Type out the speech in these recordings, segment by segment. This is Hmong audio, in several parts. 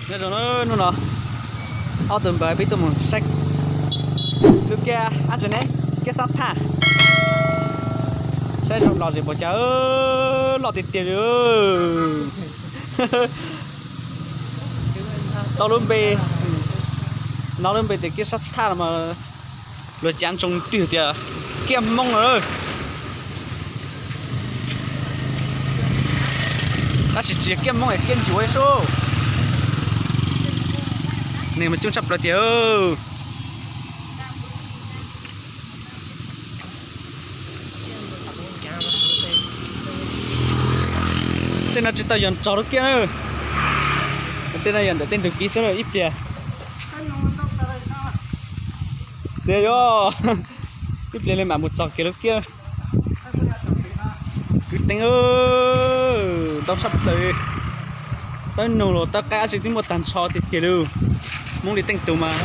Nyob zoo, hnub no ob tug npawg peb tuaj mus saib lub kiab ab tsi ne, kiab Xab Thaj. Saib zoo los zem npaum cas, loj tiag tiag li. Tau lub npe, no lub npe tias kiab Xab Thaj no mas luag cav ntsoov twg tias kiab Hmoob no. Tab sis tsis yog kiab Hmoob, kiab ncuav xwb. Neeg mas coob tshaj plaws tiag. Tej no tsis tau yog nrog lub kiab na. Tej no yog ntawm tej ntug kiv xwb na, ib pliag. Tiag yog, ib pliag li mam mus txog kiag lub kiab. Kwv tij, ntau tshaj plaws. Tawb noog los tawb qaib ab tsi twb muaj tag nrho tiag tiag li. Hmoob li teej tug mas.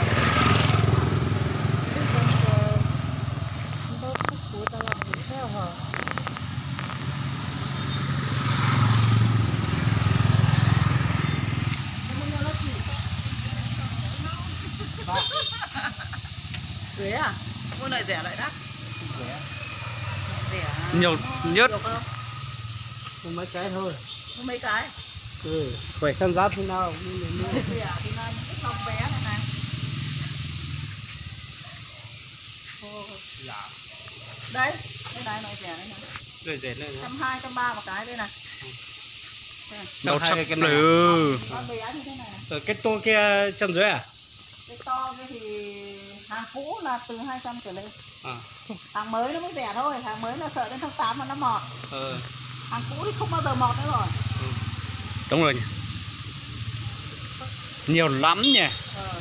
Mua nồi rẻ lại đắt. Rẻ. Nhiều nhất. Mua mấy cái thôi. Mua mấy cái? Ừ, khỏe con giáp thế nào? Mua, mua. Rẻ thì là những cái phòng vé này này. Ồ. Dạ. Đây, cái này nồi rẻ này này. Nồi rẻ này hả? Trăm hai, trăm ba một cái đây này. Ntau tshaj plaws. Còn vé như thế này. Ở cái tô kia trăm rưỡi à? Cái to kia thì hàng cũ là từ hai trăm trở lên. À. Hàng mới nó mới rẻ thôi, hàng mới nó sợ đến tháng tám mà nó mọt. Ờ. Hàng cũ thì không bao giờ mọt nữa rồi. Ừ. Đúng rồi nhỉ. Nhiều lắm nhỉ. Ờ.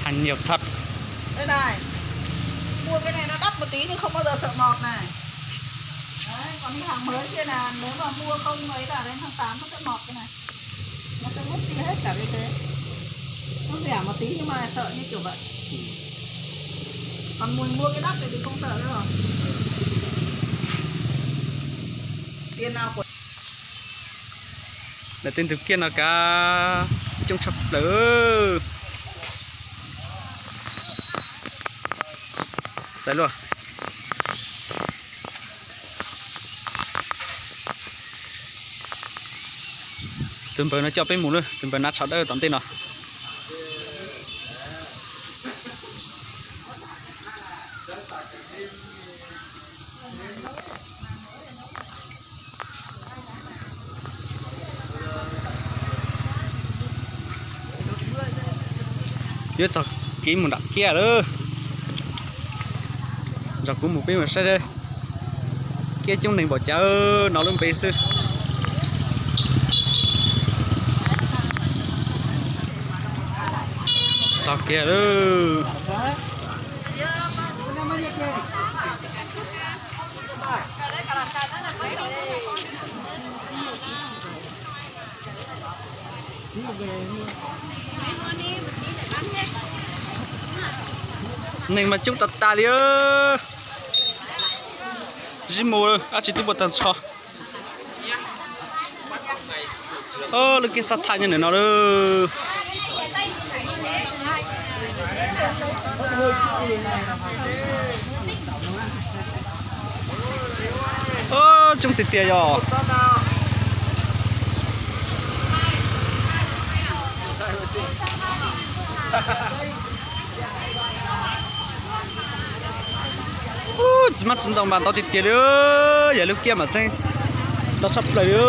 Hàng nhiều thật. Đây này. Mua cái này nó đắt một tí nhưng không bao giờ sợ mọt này. Đấy, còn cái hàng mới kia là nếu mà mua không ấy là đến tháng tám nó sẽ mọt cái này. Nó sẽ mất đi hết cả cái thế. Nó rẻ một tí nhưng mà sợ như kiểu vậy. Còn mua, mua cái đắt thì mình không sợ nữa rồi. Tiền nào của Lawv tej ntug kiab no kav coob tshaj plaws. Txais luaj. Tus npawg no coj peb mus na, tus npawg hnav tsho dawb tom ntej no. Yuav txog kev mus nram kiab lawm. Zog kuv mus peb mus saib kiab coob neeg npaum cas, no lub npe xwb. Txog kiag lawm. Neeg mas coob tas tas li. Zib mus, dab tsi twb muaj tag nrho. Lub kiab Xab Thaj nyob ntawm no lawm. Coob tiag tiag yog. Txiv hmab txiv ntoo mas ntau tiag tiag li. Yog lub kiab mas tseeb ntau tshaj plaws li.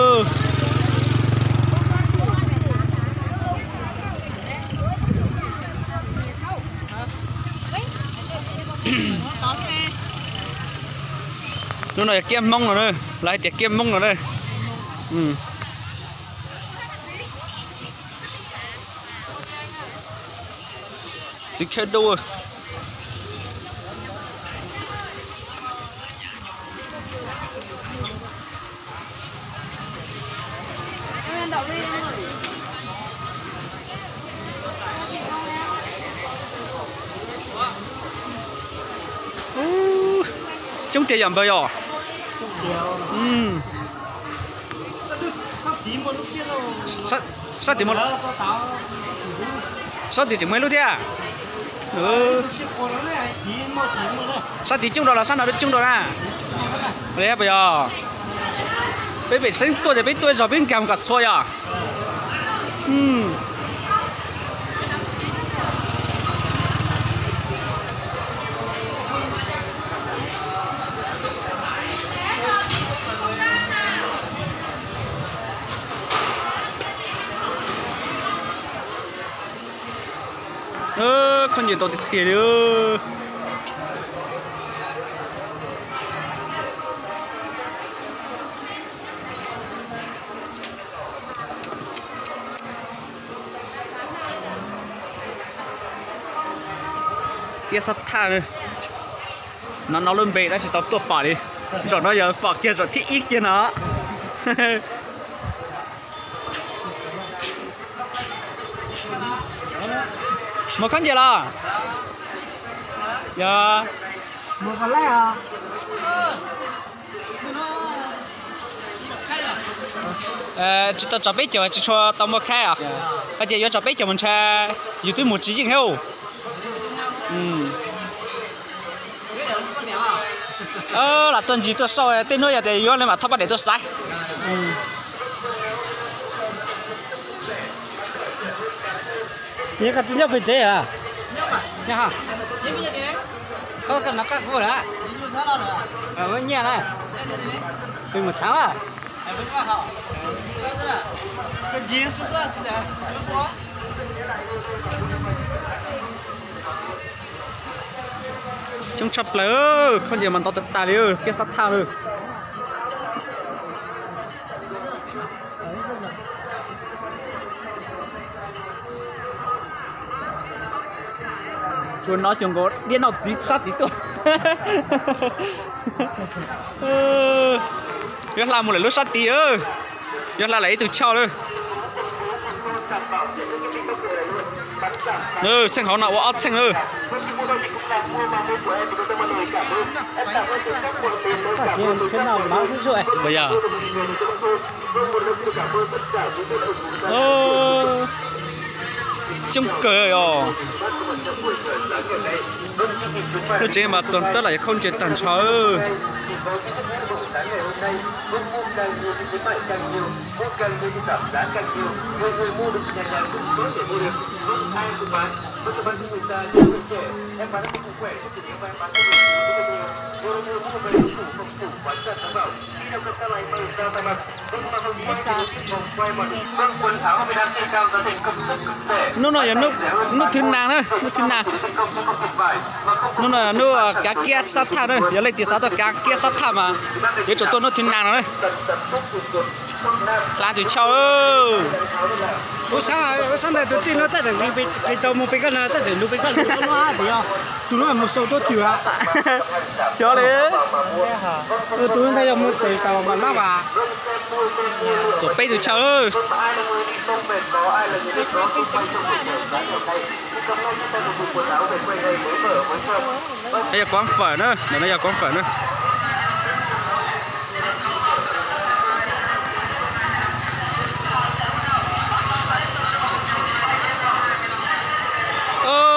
Lub no yog kiab Hmoob no na, lawv hais tias kiab Hmoob no na. Txiv khawb dub. Coob tiag yog npawg yog. Sab tim, sab tim tseem muaj ib lub thiab. Sab tim coob dua los sab no coob dua na? Puas yog? Peb pem xeeb tuaj ces peb tuaj zog peb nkag mus kom txhua yog. Khaub ncaws ntau tiag tiag li. Kiab xob thaj, no no lub npe tab sis tau tuaj pom li. Zaum no yog pom kiag zaum thib ib kiag no. Mus khaub ncaws los? Yog. Tsis tau tso peb caug tsis tshua tau muaj khaib os. Koj cia yuav tso peb caug mus ntshai yus twb mus tsis yeej thiab. Lam tuaj ntsis tuaj sau tej hnub yog tias yuav li mam thauj paj daim tuaj xaiv. Nyob qab tsis nyob pem tsev a? Nyob ha. Nyob qab kuv lawm. Nyiaj na. Peb mus txhab a. Coob tshaj plaws, khaub ncaws mas ntau tas tas li, kiab xob thaj lawm. Tsuas no cuag nkaus diab noj txiv sab tid tuaj. Yuav hla mus lawm lub sab tid, yuav hla lawm ib tug choj lawm. Txheej hauv no ua ob txheej lawm. Puas yog? Coob kawg os. Lub tsev mas tuag tawb los yog khaub ncaws tag nrho. Hnub no yog hnub thứ năm na, hnub thứ năm. Hnub no hnub kav kiab sab thaj na, yog leej twg xav tuaj kav kiab sab thaj mas yuav tsum tuaj hnub thứ năm no na. Hla tus choj. Ua sab, ua sab ntawd tus tij no txawj tawm nqis tau mus pem koj no, txawj tawm nug pem koj no, tus no mus sau tuaj twg a? Xyov li. Tus ntawd yog mus tawm tau npam mab vas. Tuaj peb tus choj. Yog quán phở na, ntawm no yog quán phở na.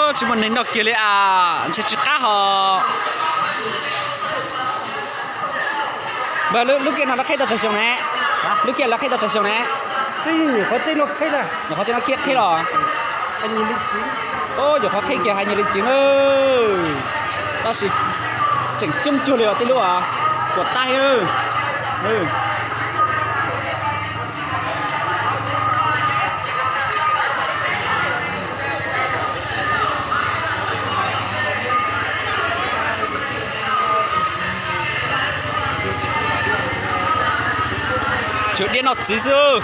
Tsis muaj neeg noj kiag li as, ntshe tsis qab hos. Npawg, lub kiab no lawv qhib tau tsawg xyoo ne? Lub kiab lawv qhib tau tsawg xyoo ne? Nyuam qhuav txib no qhib, nyuam qhuav txib no qhib los. Nyuam qhuav qhib kiag hais nyias li ntsis na. Tab sis tseem coob cuag li os, tej lub os, tuam tab thiab. Tsuas diab noj txiv xwb.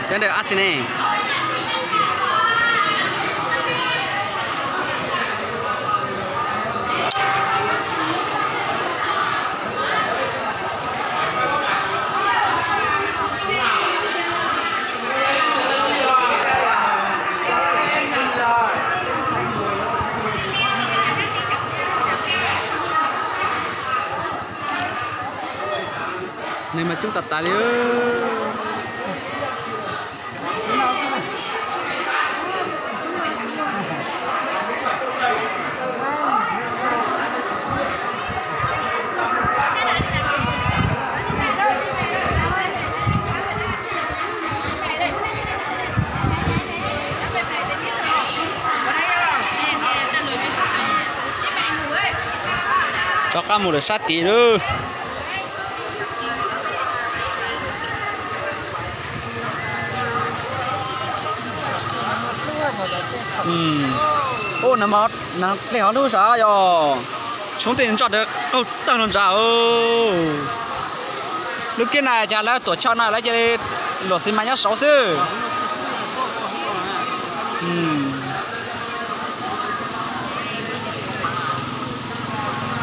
Cov ntawm ab tsi ne? Nws mas coob tas tas li. Rov qab mus lawm sab tid lawm. Ub, nws mas dlej hov lub sav yog tshoob tej ntsoj ntawd qaug tawg los ntag. Lub kiab na cas lawv tuam tshoj no lawv cia li luam xis mas nyob saud xwb.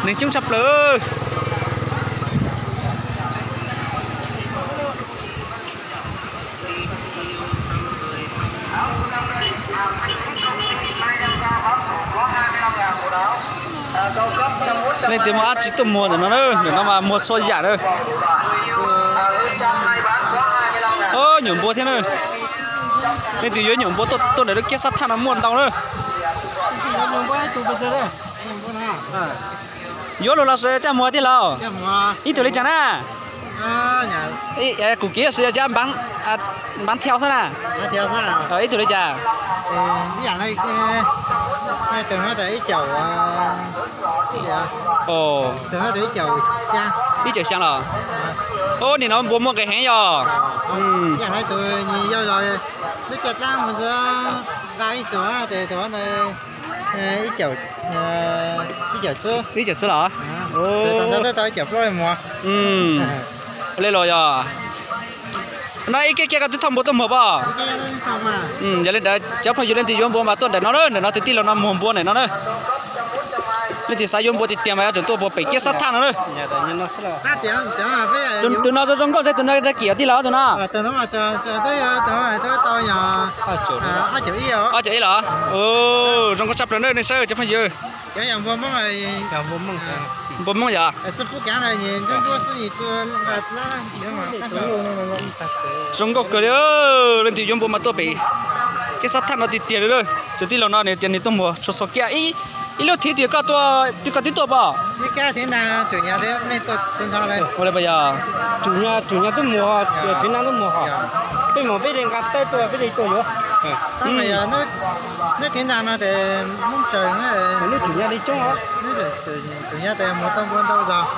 Neeg coob tshaj plaws. Leej twg muaj dab tsi tuaj muag ntawm no na, ntawm no mas muag txhua yam na. Nyuam npua thiab na. Leej twg yuav nyuam npua tuaj ntawm lub kiab xab thaj no muaj ntau na. Yuav lug los sis coj muag tij laug? Ib tug li cas na? Kuv kiv los sis cov npav thiau xwb na? Ib tug li cas? Ib caum xyaa los? Ub, nim no npua muaj nqis heev yog. Ib caum tsib los? Ua li los yog. No ib kiag kiag koj twb thauj npua tuaj muag pob? Yog li ntawd cov phooj ywg leej twg yuav npua mas tuaj ntawm no na, ntawm no tus tij laug no muag npua ntawm no na. Leej twg xav yuav npua tiag tiag mas yuav tsum tuaj puag pem kiab xab thaj no na. Tus no zoo zoo nkauj ntshe tus no dag kim tij laug tus no. Ob caum ib los? Zoo nkauj tshaj plaws na nej saib cov phooj ywg. Npua Hmoob yog. Zoo nkauj kawg li, leej twg yuav npua mas tuaj pem kiab xab thaj no tiag tiag li. Tus tij laug no nws tias nws tuaj muag txhua txhua kiab. Ib lub thib twg koj tuaj, twb koj twb tuaj pob? Ua li puas yog? Tus nyab twb muag, tus nyab twb muag hos. Peb mus peb li nqa tawb tuaj peb li tuaj yuav. Hnub tus nyab li coob os.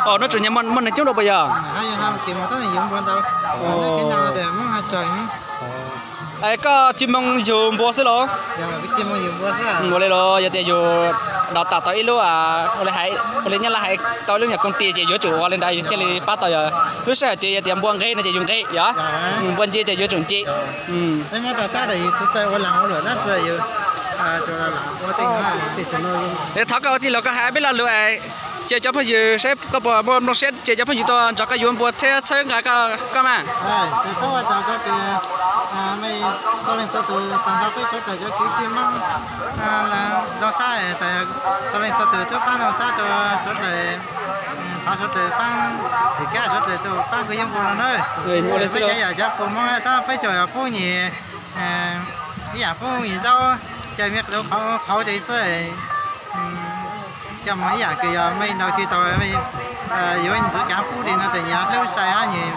Hnub tus nyab muaj neeg coob dua puas yog? Koj tsis moog yug npua xwb los? Ua li los yog tias yus đào tạo tau ib lub, ua li Nyab Laj hais, tau ib lub nyuag công ty ces yuav tsum ua li ntawd yus thiaj li pab tau yog. Lub sij hawm tias yog tias npua nqe no ces yus nqe yog, npua nce ces yuav tsum nce. Thov koj ua tij laug koj hais peb lo lus es, ces cov phooj ywg saib koj puas muaj nplooj siab ces cov phooj ywg tuaj nrog koj yuav npua thiab txhawb nqa koj mas. Txhua leej txhua tus tag nrho peb sawv daws cov kwv tij Hmoob zoo sab, txhua leej txhua tus twb pab zoo sab rau sawv daws, thov sawv daws pab, tim kaj sawv daws tus pab kuv yuav npua no na. Peb cov yam cov pua Hmoob tab peb tsuas yog pub nyias ib yam pub nyias zaub, xyaw me qhauv qhauv ces xwb. Coj mus ib yam kws yog mej ntaus tsis tau, yuav ntxiv kav pub li no tes nyias hlub sai hab nyias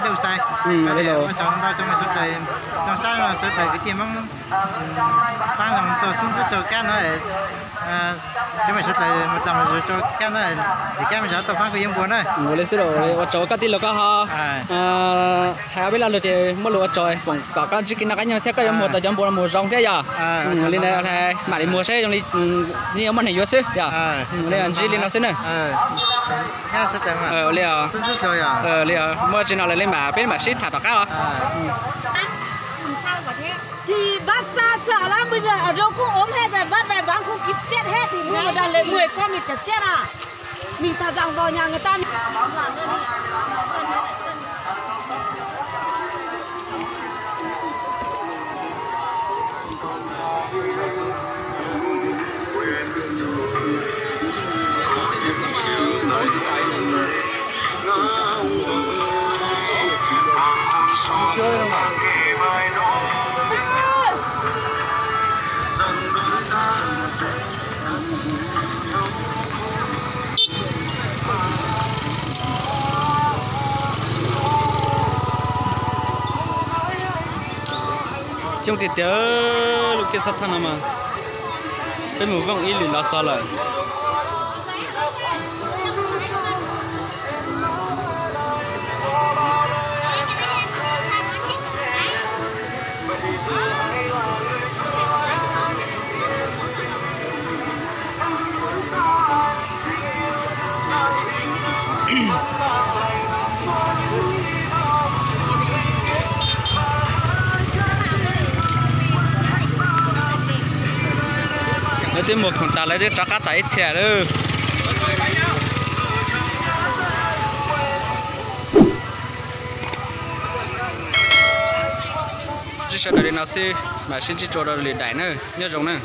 luj sai. Ua tsaug ntau rau mej sawv daws, zoo sab sawv daws kwv tij Hmoob pab zoo tau xub ntsib rau kab no, cov mej sawv daws mus tas mus zug rau kab no, tim kab mej zov tau pab kuv yuav npua na. Ua li xwb los ua tsaug koj tij laug koj ho hais ob peb lo lus ces muaj lus ua tsaug foom kom koj ntsib kev noj qab nyob thiab koj yuav muag tau cov npua no mus zoo thiab yog. Li ntawd mam li muag saib zoo li yeej yuav muaj neeg yuav xwb yog. Li ntsib li no xwb na. Li, li muaj tsis no lawm li mas peb mam sib tham tom qab os. Thì bác xa sợ lắm, bây giờ ở đâu cũng ốm hết rồi, bác về bán không kịp chết hết thì mua vào đây lại mười con mình chả chết à. Mình thà rằng vào nhà người ta. Coob tiag tiag, lub kiab xob thaj no mas peb mus vooj ib lwm los txog lawm. Lawv twb mus khoom tas lawv twb rov qab tas ib txhia lawm. Ntsib sawv daws li no xwb mam sib ntsib dua rau lwm daim na, nyob zoo na.